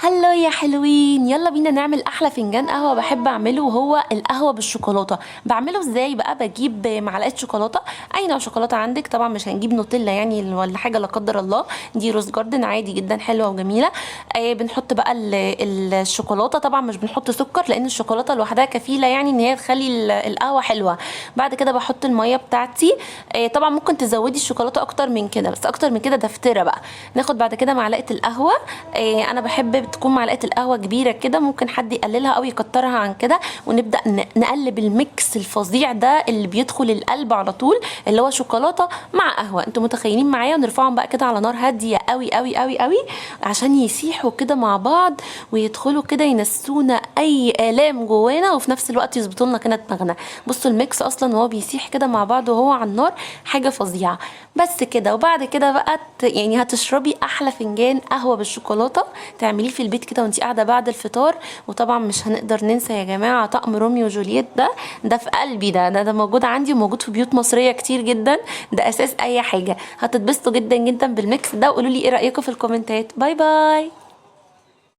Hello يا حلوين، يلا بينا نعمل احلى فنجان قهوة بحب اعمله، وهو القهوة بالشوكولاته. بعمله ازاي بقى؟ بجيب معلقه شوكولاته، اي نوع شوكولاتة عندك، طبعا مش هنجيب نوتيلا يعني ولا حاجة لا قدر الله، دي روز جاردن عادي جدا حلوة وجميلة. بنحط بقى الشوكولاته، طبعا مش بنحط سكر لان الشوكولاتة لوحدها كفيله يعني ان هي تخلي القهوة حلوة. بعد كده بحط المية بتاعتي، طبعا ممكن تزودي الشوكولاتة اكتر من كده، بس اكتر من كده دفتره بقى. ناخد بعد كده معلقه القهوة، انا بحب تكون معلقه القهوة كبيرة كده، ممكن حد يقللها او يكترها عن كده. ونبدا نقلب ال mix الفظيع ده اللي بيدخل القلب على طول، اللي هو شوكولاتة مع قهوة. انتوا متخيلين معايا؟ ونرفعهم بقى كده على نار هادية قوي قوي قوي قوي عشان يسيحوا كده مع بعض ويدخلوا كده ينسونا اي الام جوانا، وفي نفس الوقت يظبطوا لنا كده دماغنا. بصوا ال mix اصلا وهو بيسيح كده مع بعض وهو على النار حاجة فظيعة. بس كده. وبعد كده بقى هتشربي احلى فنجان قهوة بالشوكولاته تعمليه في البيت كده وانتي قاعدة بعد الفطار. وطبعا مش هنقدر ننسى يا جماعة طقم روميو وجولييت، ده في قلبي، ده موجود عندي وموجود في بيوت مصرية كتير جدا، ده اساس اي حاجة. هتتبسطوا جدا جدا بال mix ده، وقولوا لي ايه رايكم في الكومنتات. Bye bye.